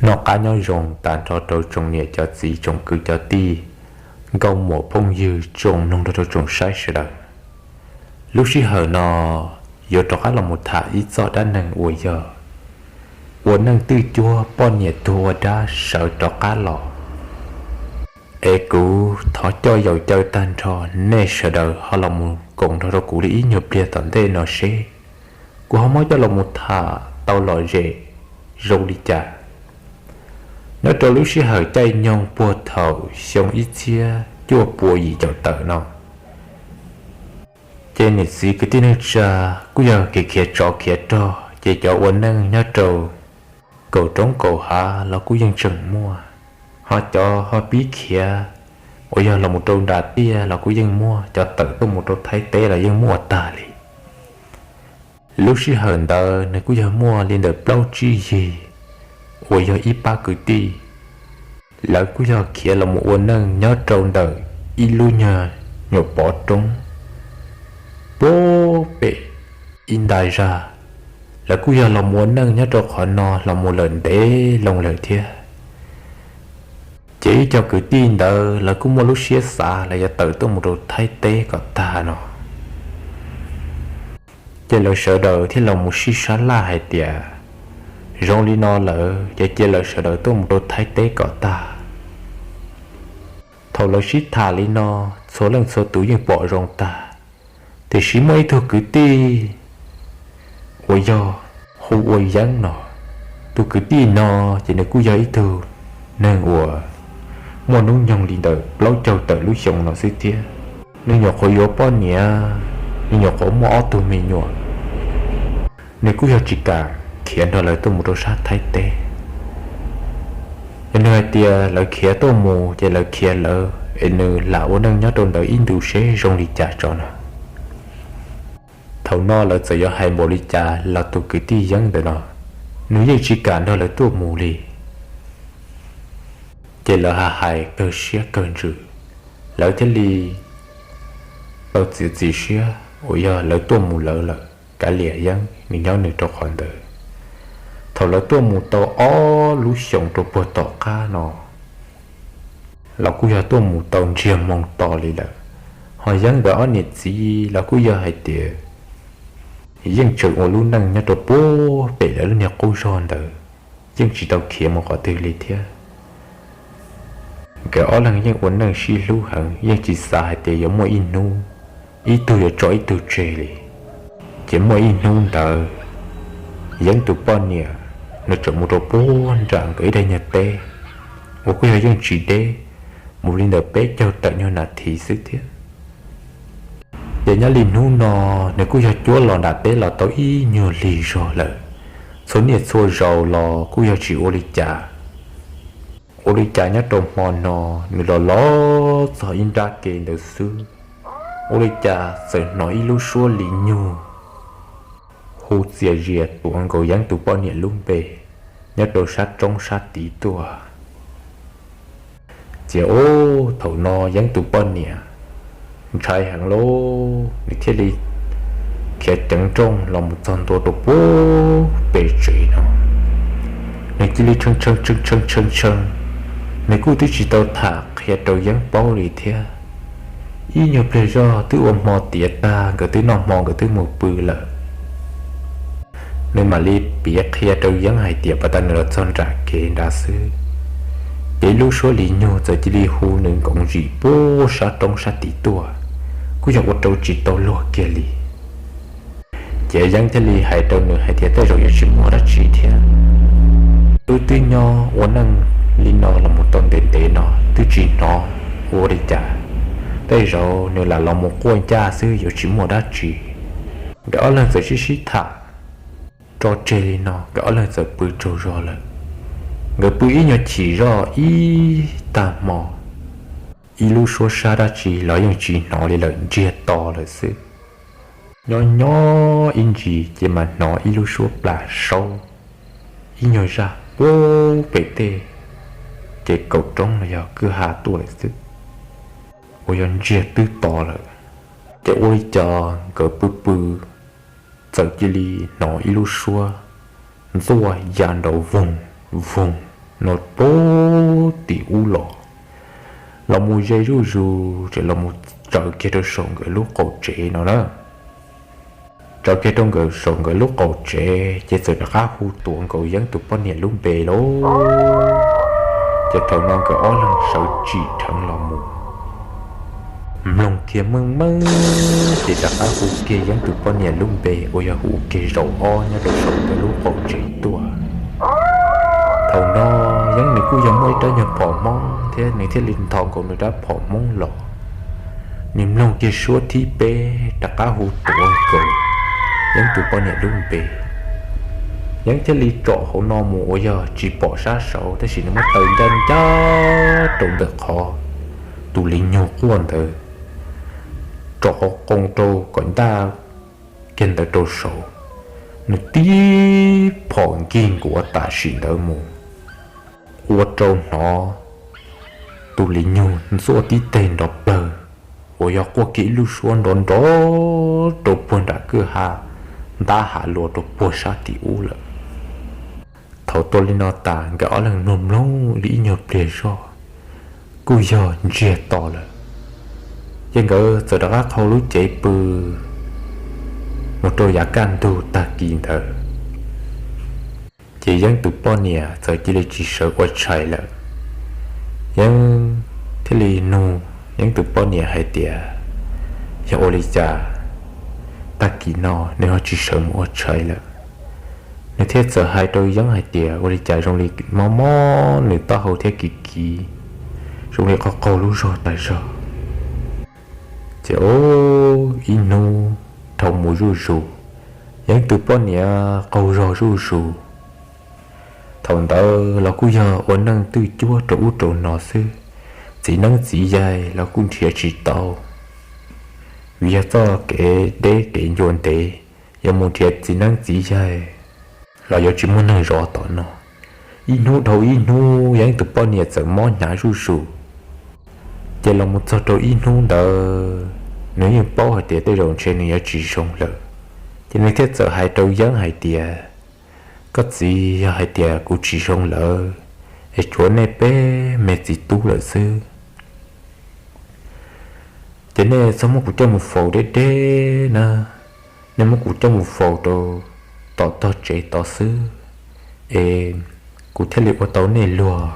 Noj qab nyob zoo tag nrho rau tsoom niam cov txiv tsoom kwv cov tij, nkauj muam phooj ywg tsoom mloog nrog rau tsoom saib sawv daws. Lub sij hawm no yuav rov qab los mus tham ib txoj dab neeg uas yog ua neej twj cuag poj niam tuag ua dab sawv rov qab los. Es kuv thov coj yaus caw tag nrho nej sawv daws ho los mus koom nrog rau kuv li ib nyuag pliag tom ntej no seb kuv ho muab coj los mus tham tau lom zem zoo li cas. Nyob rau lub sij hawm caij nyoog puag thaum xyoo ib txhiab cuaj pua yim caum tawm no, ces niam txiv kwv tij neej tsa kuj yog kev khiav tsov khiav rog, ces cov ua neej nyob rau kaum roob kaum hav los kuj yeej tseem muaj, ho cov ho pib khiav uas yog los mus rau nram tiaj los kuj yeej muaj, cov tawm tuaj mus rau Thaib teb los yeej muaj ua tag li. Lub sij hawm ntawd nws kuj yog muaj li ntawm plaub tsib yig uas yog ib pab kwv tij, lawv kuj yog khiav los mus ua neej nyob rau ntawm ib lub nyuag nyuam pov roob puag pem ib nta zaj. Lawv kuj yog los mus ua neej nyob rau qhov no los mus lawm ntev loo lawm thiab. Ces ib co kwv tij ntawd lawv kuj muaj lub siab xav lawv yuav tawm tuaj mus rau Thaib teb kom tag no. Ces lawv sawv daws thiaj los mus sib sab laj hais tias zoo li no lawm ces cia lawv sawv daws tuaj mus rau Thaib teb kom tag. Thaum lawv sib tham li no, txhua leej txhua tus yeej pom zoo tag, tiam sis muaj ib tug kwv tij uas yog hu ua Yeeb no. Tus kwv tij no ces nws kuj yog ib tug neeg uas muaj hnub nyoog li ntawm plaub caug tawm lub xyoo no xwb thiab. Nws nyuam qhuav yuav poj niam, nws nyuam qhuav muaj ob tug me nyuam. Nws kuj yog tsis kam khiav nrog lawv tuaj mus rau sab Thaib teb. Yog nws hais tias lawv khiav tuaj mus ces lawv khiav lawv es nws lam ua neej nyob rau ntawd ib ntus seb zoo li cas tso no. Thaum no lawv txawm yuav hais npaum li cas los tus kwv tij Yeeb ntawm no nws yeej tsis kam nrog lawv tuaj mus li. Ces lawv hais hais kawg siab kawg ntsws, lawv thiaj li tau txiav txim siab uas yog lawv tuaj mus lawv lawm, kav liam Yeeb nws nyob nws rau qhov ntawd. Thaum lawv tuaj mus tau ob lub xyoos rau puag tom qab no los kuj yog tuaj mus tau ntsiag moo to li lawm. Ho Yeeb nkawd ob niam txiv los kuj yog hais tias yeej tseem ua lub neej nyob rau puag pem lawv lub niag qub zog ntawd, yeej tsis tau khiav mus qhov twg li thiab. Nkawd ob leeg yeej ua neej sib hlub heev, yeej tsis xav hais tias yuav muaj ib hnub ib tug yuav tso ib tug tseg li. Ces muaj ib hnub ntawd, Yeeb tus poj niam nws txawm mus rau puag nram nkawd ib daim nyuag teb uas kuj yog yeej tsis deb, mus li ntawm peb caug tawm nyuag nas this xwb thiab. Ces nyob li hnub no nws kuj yog cuab los nram teb los tau ib nyuag lig zog lawm, txhua niaj txhua zaus los kuj yog tsis ua li cas. Ua li cas nyob rau hmo no nws los los txog ib nrab ke ntawd xwb, ua li cas txawm hnov ib lub suab li nyug hu txias zias tuav nkaus Yeeb tus poj niam lub npe nyob rau sab roob sab tid tuaj. Ces ub thaum no Yeeb tus poj niam ntshai heev lauj, nws thiaj li khiav ceev nrooj los mus txog ntua rau puag pem tsev no. Nws cia li tshee tshee tshee tshee tshee tshee, nws kuj twb tsis tau tham qhia rau Yeeb paub li thiab. Ib nyuag pliag zog twb ua hmo tiav tag, nkawd twb noj hmo nkawd twb mus pw lawm. Nws mam li piav qhia rau Yeeb hais tias pas tas nws los txog nram kev nrad xwb, ces ib lub suab li nyug txawm cia li hu nws nkoos zim puag sab roob sab tid tuaj, kuj yog ua rau tsis tau luag kiag li. Ces Yeeb thiaj li hais rau nws hais tias tej zaum yuav tsis muaj dab tsi thiab, wb twb nyob ua neej li no los mus tau ntev ntev no twb tsis hnov ua li cas, tej zaum nws lam los mus quaj ncaj xwb yuav tsis muaj dab tsi. Nkawd ob leeg txawm sib sib tham tso tseg li no, nkawd ob leeg txawm pw tsaug zog lawm. Nkawd pw ib nyuag chim zog ib tag hmo, ib lub suab sab dab tsi los yeej tsis hnov li lawm, ntsiag to lawm xwb. Nyob nyob ib ntsis ces mas hnov ib lub suab plas saub ib nyuag zaj puag pem tej ces kaum roob los yog kwj ha tuaj lawm xwb, uas yog ntsiag twb to lawm. Ces ua li cas nkawd pw pw txawm cia li hnov ib lub suab ntxuaj ya nraud voog voog no pub tim ub los, los mus ze zuj zus ces los mus tsaws kiag rau saum nkawd lub qaum tsev no na. Tsaws kiag rau nkawd saum nkawd lub qaum tsev ces txawm rov qab hu tuav nkaus Yeeb tus poj niam lub npe lauj. Ces thaum no nkawd ob leeg sawv tsim dheev los mus, mloog kiag meej meej ces rov qab hu kiag Yeeb tus poj niam lub npe uas yog hu kiag zaum ob nyob rau saum nkawd lub qaum tsev tuaj. Thaum no Yeeb nws kuj yog muaj ib rab nyuag phom Hmoob thiab nws thiaj li nthos nkaus nws rab phom Hmoob los. Nws mloog kiag suab thib peb rov qab hu tuav nkaus Yeeb tus poj niam lub npe. Yeeb thiaj li tsom hauv no mus uas yog tsis pom sab saud tab sis nws muab taw ncaj ncaj rau ntawm qhov tus li nyug quaj ntawd, tsom qhov qoo rau kom ncaj kiag ntawd rau saud. Nws tib phom nkig nkuav tam sim ntawd mus, ua rau hnov tus li nyug ntxuaj tib teg nrov plawg uas yog quaj kiag ib lub suab nrov nrov rau puag nram kwj ha, ntab hav luas rau puag sab tim ub lawm. Thaum tua li no tas nkawd ob leeg mloog mloog li ib nyuag pliag zog kuj yog ntsiag to lawm, ces nkawd txawm rov qab qhau lub cev pw mus rau yav kaj ntug tag kis ntawd. Ces Yeeb tus poj niam txawm cia li tsis sawv ua tshais lawm. Yeeb thiaj li nug Yeeb tus poj niam hais tias yog ua li cas tag kis no nws ho tsis sawv mus ua tshais lawm. Nws thiaj txawm hais rau Yeeb hais tias ua li cas zoo li mob mob nws taub hau thiab kiv kiv, zoo li qaug qaug lub zog tas zog. Ces ib hnub dhau mus zuj zus, Yeeb tus poj niam qaug zog zuj zus. Thaum ntawd los kuj yog ua neej twj cuab rau ub rau no xwb, txiv neeb txiv yaig los kuj nrhiav tsis tau, vim yog txoj kev deb kev ncua ntev, yuav mus nrhiav txiv neeb txiv yaig los yuav tsis muaj neeg zov tom no. Ib hnub dhau ib hnub Yeeb tus poj niam txawm mob hnyav zuj zus. Ces los mus txog rau ib hnub ntawd nws yeej paub hais tias tej zaum ntshe nws yuav tsis zoo lawm. Ces nws thiaj txawm hais rau Yeeb hais tias, koj txiv, yog hais tias kuv tsis zoo lawm es tsuav nej peb me txiv tub lawm xwb. Ces nej txhob muab kuv coj mus faus deb deb na, nej muab kuv coj mus faus rau tom tog tsev tod xwb es kuv thiaj li ua tau nej luag.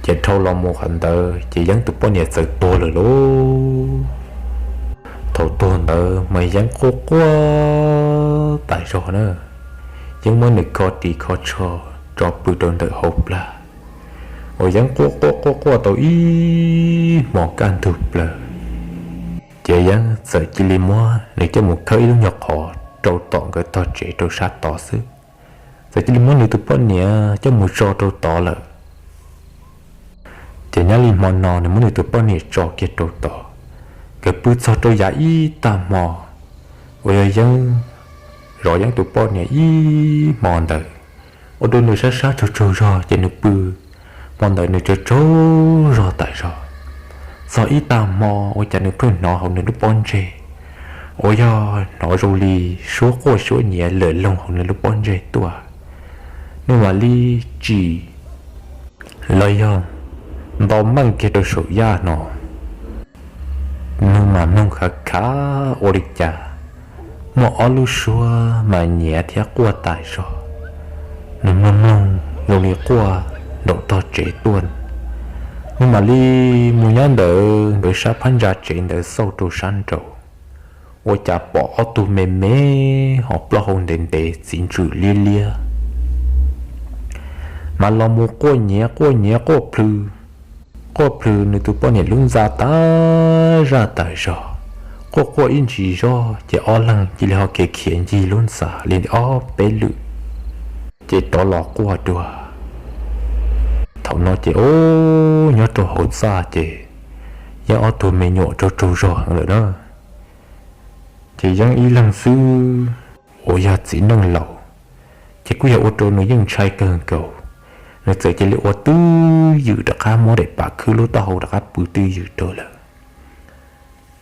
Ces dhau los mus qhov ntawd ces Yeeb tus poj niam txawm tuag lawm lauj. Thaum tuag ntawd mas Yeeb quaj quaj tas zog na. Yeeb muab nws kho ris kho tsho tso pw rau ntawm hauv plag, uas Yeeb quaj quaj quaj quaj tau ib hmos kaj ntug plaws. Ces Yeeb txawm cia li muab nws coj mus khawb ib lub nyuag qhov rau tom nkawd tog tsev rau sab tod xwb. Txawm cia li muab nws tus poj niam coj mus tso rau tod lawm. Ces nyob li hmo no nws muab nws tus poj niam tso kiag rau tod, nkawd pw txog rau yav ib tag hmo, uas yog Yeeb zov Yeeb tus poj niam ib hmo ntawd, ua rau nws sab sab tsaug tsaug zog ces nws pw. Hmo ntawd nws tsaug tsaug zog tas zog, txog ib tag hmo ua cas nws pheej hnov hauv nws lub pob ntseg uas yog hnov zoo li suab quaj suab nyiav lawm loog hauv nws lub pob ntseg tuaj. Nws mam li tsim los yog nto meej kiag rau saum yaj no, nws mam mloog khav khav ua li cas muaj ob lub suab mas nyiav thiab quaj tas zog. Nws mloog mloog zoo li quaj nraum tog tsev tuaj. Nws mam li mus nyob ntawd nkawd sab phab ntsa tsev ntawd xauj rau sab nraud, ua cas pom ob tug me me ho plaub hau ntev ntev txiv ntswm liab liab, mas los mus quaj nyiav quaj nyiav quaj plhws, quaj plhws nws tus poj niam lub ntxa tas zaj tas zog. Quaj quaj ib ntsis zog ces ob leeg cia li ho khiav khiav ncig lub ntxa li ob peb lwm, ces rov los quaj dua. Thaum no ces ub, nyob rau hauv txaj ces Yeeb ob tug me nyuam tsaug tsaug zog heev lawm na. Ces Yeeb ib leeg xwb uas yog txiv neej laus, ces kuj yog ua rau nws yeej ntshai kawg nkaus. Nws txawm cia li ua twj ywm rov qab muab daim pam khwb lub taub hau rov qab pw twj ywm rau lawm.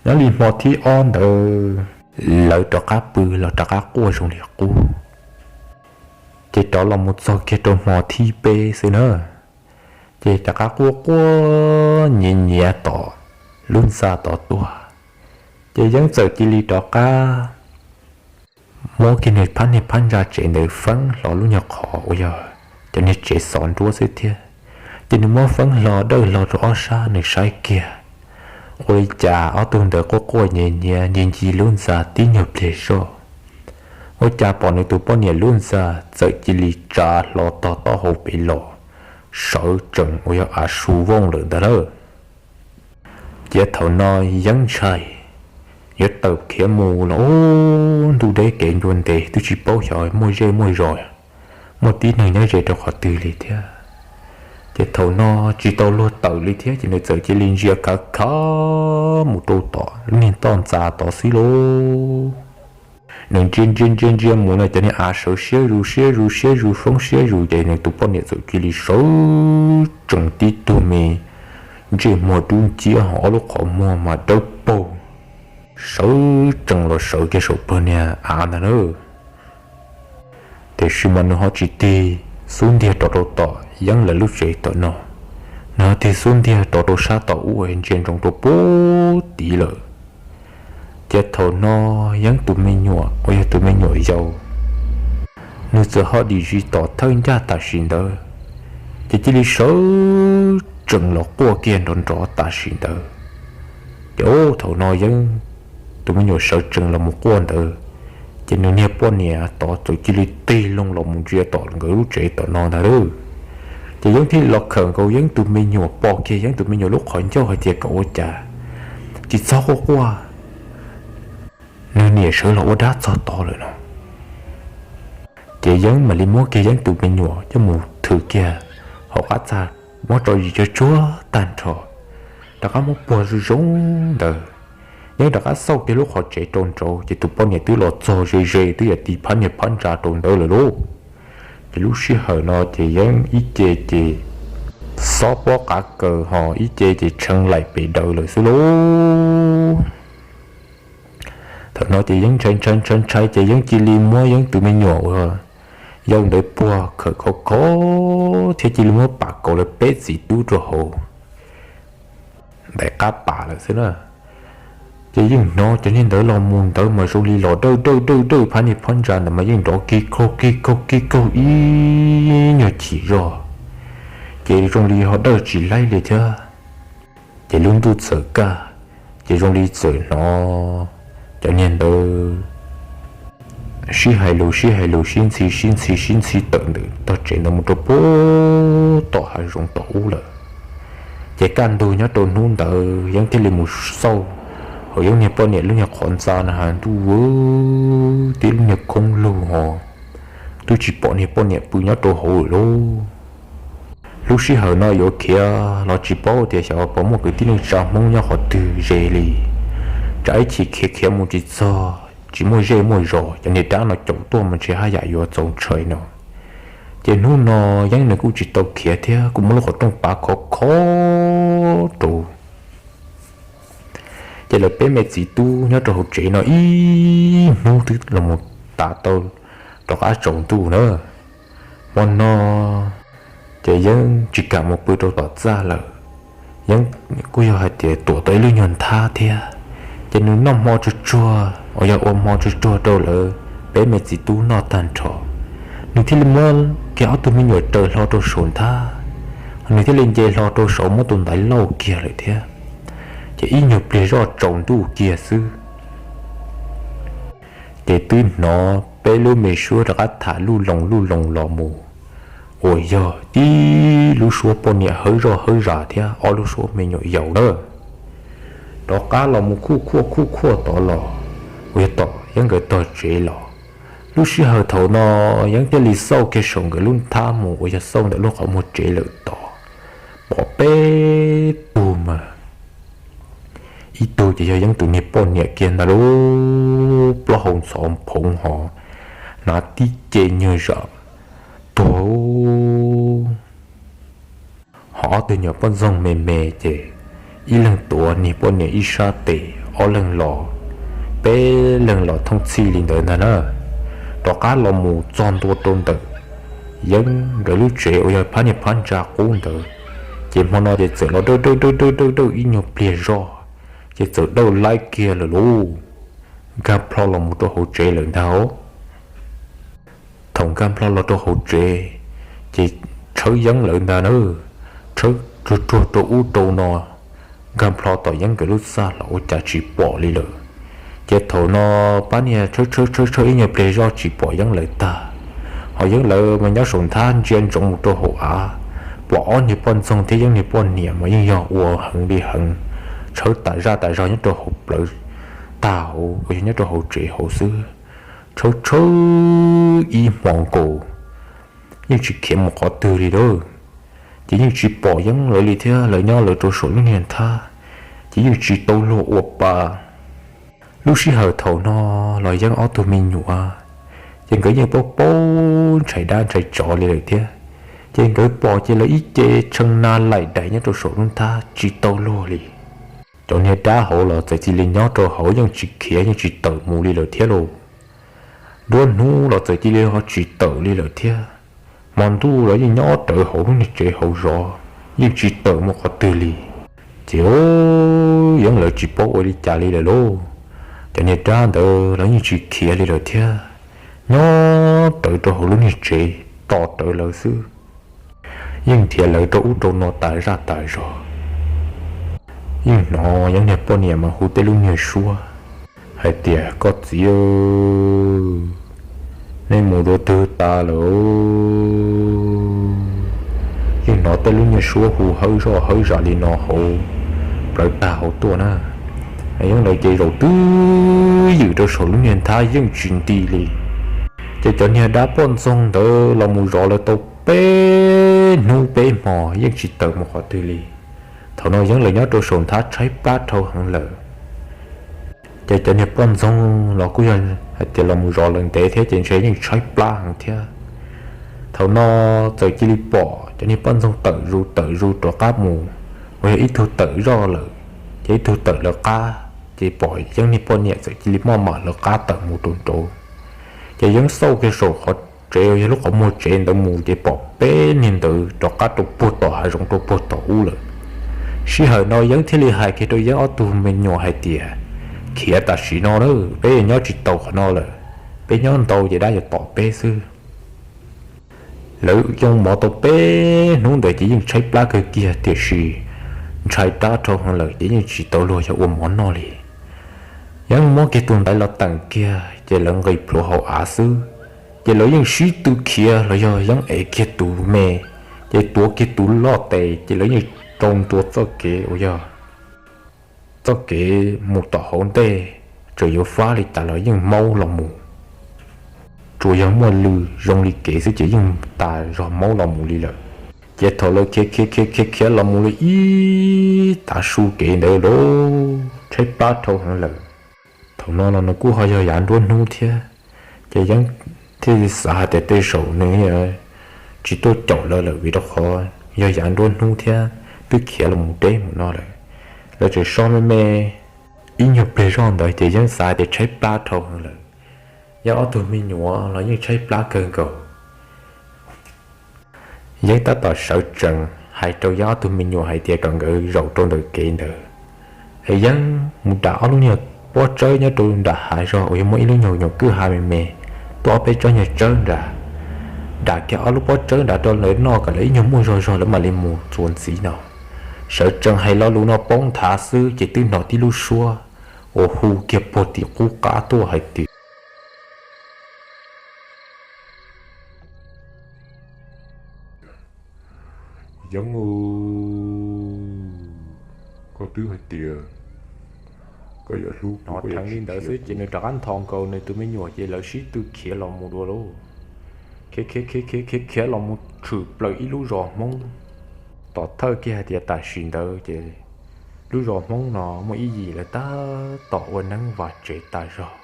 Nyob li hmo thib ob ntawd, lawv rov qab pw los rov qab quaj zoo li qub. Ces rov los mus txog kiag rau hmo thib peb xwb na, ces rov qab quaj quaj nyiav nyiav tom lub ntxa tod tuaj. Ces Yeeb txawm cia li rov qab muab kiag nws phab niag phab ntsa tsev ntawd feeb hlo lub nyuag qhov uas yog cov niag tsev xov nruab xwb thiab. Ces nws muab feeb hlo dawj hlo rau ob sab nws saib kiag, ua li cas ob tug ntawd quaj quaj nyiav nyiav ncig ncig lub ntxa tib nyuag pliag zoj, ua cas pom nws tus poj niam lub ntxa txawm cia li tsa hlo tog taub hau pem los, sawv tsees uas yog av su vooj lawm ntag na. Ces thaum no Yeeb ntshai, yuav tawm khiav mus los ub, ntuj deb kev ncua ntev twb tsis paub xyov muaj zej muaj zos, muaj tib neeg nyob ze rau qhov twg li thiab. Ces thaum no tsis tau luag tawm li thiab ces nws txawm cia li ntsia khav khav mus rau tom lub niag toj ntxa tod xwb lauj. Nws ntsia ntsia ntsia ntsia mus no cov niag av sawv siab zus siab zus siab zus foob siab zus ces nws tus poj niam txawm cia li sawv tsees tib tug me ntsej muag dub nciab ho ob lub qhov muag mas dawb paug, sawv tsees los sawv kiag saum pawg niag av ntag na. Tiam sis mas nws ho tsis tig xub ntiag rov rau tom Yeeb lawv lub tsev tom no, nws ho tig xub ntiag rov rau sab tom ub ntsia ntsoov rau pub tid lawm. Ces thaum no Yeeb tus me nyuam uas yog tus me nyuam yaus, nws txawm ho dim zis tom thawj ncaj tam sim ntawd, ces cia li sawv tsees los quaj kiag nrov nrov tam sim ntawd. Ces thaum no Yeeb tus me nyuam sawv tsees los mus quaj ntawd, ces nws niag poj niam tod txawm cia li tig loo los mus ntsia tom nkawd lub tsev tom no ntag lauj. Ces Yeeb thiaj li los khawm nkaus Yeeb tus me nyuam, pom kiag Yeeb tus me nyuam lub qhov ncauj hais tias kom ua cas tsis txhob quaj quaj, nws niam sawv los ua dab txog tod lawm no. Ces Yeeb mam li muab kiag Yeeb tus me nyuam coj mus thwm kiag hauv qab txaj, muab tso zis tsuag tsuag tag nrho, rov qab muab puag zoo zoo ntawd. Yeeb rov qab xauj kiag lub qhov tsev rau nraud ces tus poj niam twb los txog ze ze twb yam tis phab niag phab ntsa rau ntawd lawm lauj. Ces lub sij hawm no ces Yeeb ib ce ces xob pob qav kaws ho ib ce ces tshee laim pem daws lawm xwb lauj. Thaum no ces Yeeb ntshai ntshai ntshai ntshai ces Yeeb cia li muab Yeeb tus me nyuam uas yau ntawd puag khawm khov kho thiab cia li muab pam kaus lawv peb txiv tub rau hauv ntawm qab pas lawm xwb na. Ces yeej hnov cov niag ntawd los mus ntawd mas zoo li los dawj dawj dawj dawj phab niag phab ntsa ntawd mas yeej nrov kig kaug kig kaug kig kaug ib nyuag chim zog, ces zoo li ho dawj tsis laib li thiab. Ces lub ntuj txawm kaj, ces zoo li txawm hnov cov niag ntawd sib hais lus sib hais lus sib ntxhi sib ntxhi sib ntxhi tawm ntawm tog tsev ntawd mus rau puag tom hav zoov tom ub lawm. Ces kaj ntug nyob rau hnub ntawd Yeeb thiaj li mus xauj hauv Yeeb niag poj niam lub nyuag qhov ntxa no has ntuj, tib lub nyuag khoob lug ho twb tsis pom niag poj niam pw nyob rau hauv lawm lauj. Lub sij hawm no yuav khiav los tsis paub tias xyov puas muaj kwv tij neej tsa Hmoob nyob qhov twg ze li, tsam ib chim khiav khiav mus tsis txog tsis muaj zej muaj zos cov niag dab no caum tuaj mas ntshe haj yam yuav txaus ntshai no. Ces hnub no Yeeb nws kuj tsis tau khiav thiab kuj muab lub qhov rooj pav khov kho rau. Ces lawv peb me txiv tub nyob rau hauv tsev no ib hnub twb los mus tas tau rov qab tsaus ntuj na. Hmo no ces Yeeb tsis kam mus pw rau tom txaj lawm. Yeeb kuj yog hais tias tuam tau ib lub nyuag nthab thiab, ces nws noj hmo tsuag tsuag uas yog ua hmo tsuag tsuag rau lawv peb me txiv tub noj tag nrho, nws thiaj li muab kiag ob tug me nyuam raws hlo rau saum nthab, nws thiaj li nce hlo rau saud muab tus ntaiv lauj kiag lawm thiab. Ces ib nyuag pliag zoj tsaus ntuj kiag xwb, ces twb hnov peb lub me suab rov qab tham luj loos luj loos los mus, uas yog tib lub suab poj niam hawb zoj hawb zas thiab ob lub suab me nyuam yaus na, rov qab los mus khuj khuaj khuj khuaj tod los, uas yog tom Yeeb nkawd tog tsev los. Lub sij hawm thaum no Yeeb thiaj li xauj kiag saum nkawd lub nthab mus uas yog xauj ntawm lub qhov muag tsev lawm tod, pom peb tug mas ib tug ces yog Yeeb tus niag poj niam kiag ntag lauj, plaub hau ntxhov phoov ho hnav tib ce nyuag zam tuag, ho ob tug nyuam poj ntxoog me me ces ib leeg tuav niag poj niam ib sab tes, ob leeg los, peb leeg los thooj txhij li ntawd ntag na. Rov qab los mus txog ntua rau ntawm Yeeb nkawd lub tsev uas yog phab niag phab ntsa qub ntawd, ces hmo no ces txawm los dawj dawj dawj dawj dawj ib nyuag pliag zoj, ces txawm dawj laib kiag lawm lauj. Nkag plho los mus rau hauv tsev lawm ntag. Thaum nkag plho los rau hauv tsev, ces tshawb Yeeb lawv ntag na, tshawb ruag ruag rau ub rau no, nkag plho tom Yeeb nkawd lub txaj los ua cas tsis pom li lawm. Ces thaum no pab niag tshawb tshawb tshawb tshawb ib nyuag pliag zoj tsis pom Yeeb lawv tag, ho Yeeb lawv mas nyob saum nthab ntsia ntsoov mus rau hauv av, pom ob niag poj ntxoog thiab Yeeb niag poj niam mas yeej yog ua heev li heev, tshawb tas zaj tas zog nyob rau hauv plawv tag hauv uas yog nyob rau hauv tsev hauv xwb. Tshawb tshawb ib hmos nkaus, yeej tsis khiav mus qhov twg li lawm. Ces yeej tsis pom Yeeb lawv li thiab, lawv nyob lawv rau saum lub niag nthab, ces yeej tsis tau luag ua pa. Lub sij hawm thaum no los Yeeb ob tug me nyuam, ces nkawd yeej paub paub ntshai dab ntshai tsov li lawm thiab. Ces nkawd pom ces lawv ib ce tshee na laim daim nyob rau saum lub nthab tsis tau luag li. Cov niag dab hauv los txawm cia li nyob rau hauv yeej tsis khiav yeej tsis tawm mus li lawm thiab lauj. Nruab hnub los txawm cia li ho tsis tawm li lawm thiab. Hmo ntuj los yeej nyob rawv hauv lub niag tsev hauv zov, yeej tsis tawm mus qhov twg li. Ces Yeeb lawv tsis paub ua li cas li lawm lauj. Cov niag dab ntawd los yeej tsis khiav li lawm thiab, nyob rawv rau hauv lub niag tsev tos rawv lawv xwb. Yeej nrhiav lawv rau ub rau no tas zaj tas zog. Yeej hnov Yeeb niag poj niam mas hu tej lub niag suab hais tias, koj txiv, nej mus dua twg tas lawm? Yeej hnov tej lub niag suab hu hawb zoj hawb zam li no hauv plawv tag hauv tuaj na. Yeeb lawv ces zaum twj ywm rau saum lub niag nthab yeej tsis nti li. Ces cov niag dab poj ntxoog ntawd los mus zov lawv tau peb hnub peb hmo yeej tsis tawm mus qhov twg li. Thaum no Yeeb lawv nyob rau saum nthab tshaib plab dhau heev lawm. Ces cov niag poj ntxoog los kuj yog hais tias los mus zov lawv ntev thiab ces ntshe yeej tshaib plab heev thiab. Thaum no txawm cia li pom cov niag poj ntxoog tawm zus tawm zus rov qab mus, uas yog ib tug tawm zoj lawm, ces ib tug tawm lawv qab, ces pom Yeeb niag poj niam txawm cia li maj mam lawv qab tawm mus rau nraud. Ces Yeeb xauj kiag saum qhov tsev uas yog lub qhov muag tsev ntawd mus ces pom peb niag ntawd rov qab rau puag tom hav zoov rau puag tom ub lawm. Sij hawm no Yeeb thiaj li hais kiag rau Yeeb ob tug me nyuam hais tias, khiav tam sim no na, peb yuav nyob tsis tau qhov no lawm, peb nyob ntau ces dab yuav tom peb xwb. Lawv yoo mov tau peb hnub ntawd ces yeej tshaib plab kawg kiag tiam sis ntshai dab dhau heev lawm ces yeej tsis tau luag yog ua mov noj li. Yeeb muab kiag tus ntaiv los teem kiag ces lawv nqis plhuav hauv av xwb. Ces lawv yeej sib tw khiav los yog Yeeb ev kiag tus me, ces tuav kiag tus loj tes ces lawv yeej rau ntua txoj kev uas yog txoj kev mus tom hauv ntej, txawm yuav fab li cas los yeej maub los mus. Tsuas yog muaj lw zoo li kev xwb ces yeej tas zog maub los mus li lawm. Ces thaum lawv khiav khiav khiav khiav khiav los mus li ib tav su kev ntawd los tshaib plab dhau heev lawm. Thaum no los nws kuj ho yog yav nruab hnub thiab, ces Yeeb thiaj li xav hais tias tej zaum nws tsis tuaj caum lawv lawm vim rau qhov yog yav nruab hnub thiab twb khiav los mus deb mus no lawm. Lawv tseem so me me ib nyuag pliag zoj ntawd ces Yeeb xav hais tias tshaib plab dhau heev lawm. Yeeb ob tug me nyuam los yeej tshaib plab kawg nkaus. Yeeb tab tom sawv tsees hais rau Yeeb ob tug me nyuam hais tias kom nkawd zaum rau ntawm kev ntawd es Yeeb mus dam ob lub nyuag pob tsawb nyob rau nram hav zog uas yog muaj ib lub nyuag nyuam kwj ha me me, tuaj ob peb tsob nyuag tsawb nram, dam kiag ob lub pob tsawb nrad rau lawv noj kom lawv ib nyuag muaj zog zog lawv mam li mus txuas ntxiv no. Sawv tsees hais lo lus no poob nthav xwb ces twb hnov tib lub suab uas hu kiag puag tim qub qab tuaj hais tias, Yeeb, koj twb hais tias koj yuav hlub kuv. Hnov dheev li ntawd xwb ces nws rov qab nthos nkaus nws tus me nyuam ces lawv sib tw khiav los mus dua lauj. Khiav khiav khiav khiav khiav khiav los mus tshwm plaws ib lub zos Hmoob. Tom thawj kiag hais tias tam sim ntawd ces lub zos Hmoob no muaj ib yim lawv tab tom ua neeb vaj tsev tas zog.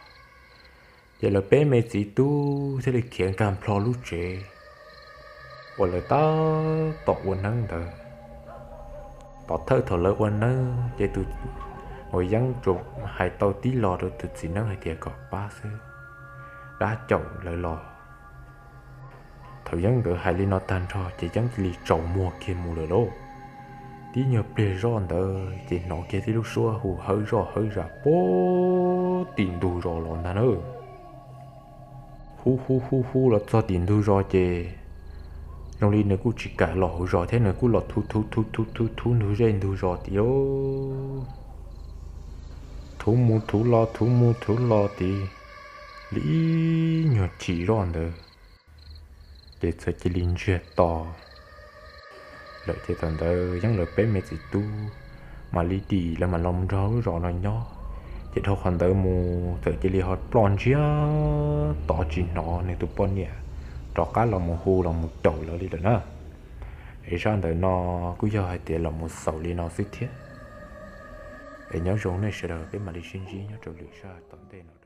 Ces lawv peb me txiv tub thiaj li khiav nkag nplho lub tsev uas lawv tab tom ua neeb ntawd. Tom thawj thaum lawv ua neeb ces tus uas Yeeb tsuas hais tau tib lo rau tus txiv neeb hais tias kom pab xwb, dab caum lawv los. Thaum Yeeb nkawd hais li no tag nrho ces Yeeb cia li tsaus muag kiag mus lawm lauj. Tib nyuag pliag zoj ntawd ces hnov kiag tib lub suab hu hawv zoj hawv zam puag tim ntug zos los ntag na. Hu hu hu hu los txog tim ntug zos ces zoo li nws kuj tsis kam los hauv zos thiab, nws kuj los thuv thuv thuv thuv thuv thuv ntug zej ntug zos tid lauj. Thuv mus thuv los thuv mus thuv los tid li ib nyuag chim zoj ntawd ces txawm cia li ntsiag to lawm. Ces thaum ntawd Yeeb lawv peb me txiv tub mam li dim lawv mam los nrog lub zos no nyob. Ces dhau qhov ntawd mus txawm cia li ho ploj ntsiag to tsis hnov nws tus poj niam rov qab los mus hu los mus caum lawv li lawm na. Es zaj ntawm no kuj yog hais tias los mus xaus li no xwb thiab. Es nyob zoo nej sawv daws, peb mam li sib ntsib nyob rau lwm zaj tom ntej no.